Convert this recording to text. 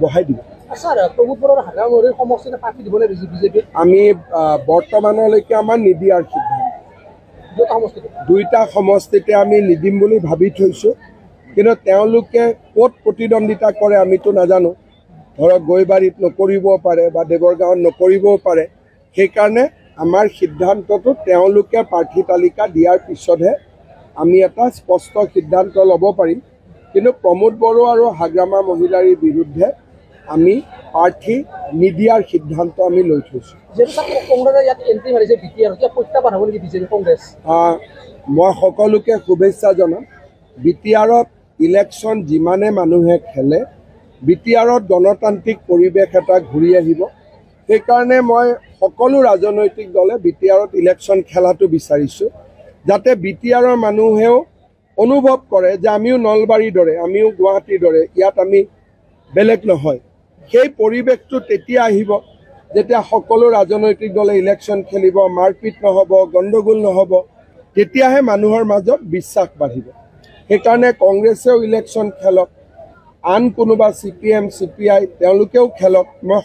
বহাই দিব। ছাৰ, প্ৰমোদ বড়োৰ হাগ্ৰামাৰ সমষ্টিতে প্ৰাৰ্থী দিবনে বিজেপিয়ে? আমি বৰ্তমানলৈকে আমাৰ নিদিয়াৰ সিদ্ধান্ত। দুইটা সমষ্টিতে আমি নিদিম বুলি ভাবি থৈছোঁ, কিন্তু তেওঁলোকে ক'ত প্ৰতিদ্বন্দ্বিতা কৰে আমিতো নাজানো। ধৰক গৈবাৰীত নকৰিবও পাৰে বা দেৱৰগাঁৱত নকৰিবও পাৰে। সেইকাৰণে আমাৰ সিদ্ধান্তটো তেওঁলোকে প্ৰাৰ্থী তালিকা দিয়াৰ পিছতহে আমি এটা স্পষ্ট সিদ্ধান্ত ল'ব পাৰিম। কিন্তু প্ৰমোদ বড়ো আৰু হাগ্ৰামা মহিলাৰীৰ বিৰুদ্ধে আমি প্ৰাৰ্থী নিদিয়াৰ সিদ্ধান্ত আমি লৈ থৈছোঁ। মই সকলোকে শুভেচ্ছা জনাম। বি টি আৰত ইলেকশ্যন যিমানে মানুহে খেলে, বি টি আৰত গণতান্ত্ৰিক পৰিৱেশ এটা ঘূৰি আহিব। সেইকাৰণে মই সকলো ৰাজনৈতিক দলে বি টি আৰত ইলেকশ্যন খেলাটো বিচাৰিছোঁ, যাতে বি টি আৰৰ মানুহেও অনুভৱ কৰে যে আমিও নলবাৰীৰ দৰে, আমিও গুৱাহাটীৰ দৰে, ইয়াত আমি বেলেগ নহয়। সেই পৰিৱেশটো তেতিয়া আহিব যেতিয়া সকলো ৰাজনৈতিক দলে ইলেকশ্যন খেলিব, মাৰপিট নহ'ব, গণ্ডগোল নহ'ব, তেতিয়াহে মানুহৰ মাজত বিশ্বাস বাঢ়িব। সেইকাৰণে কংগ্ৰেছেও ইলেকশ্যন খেলক, আন কোনোবা C P M, C P I তেওঁলোকেও খেলক। মই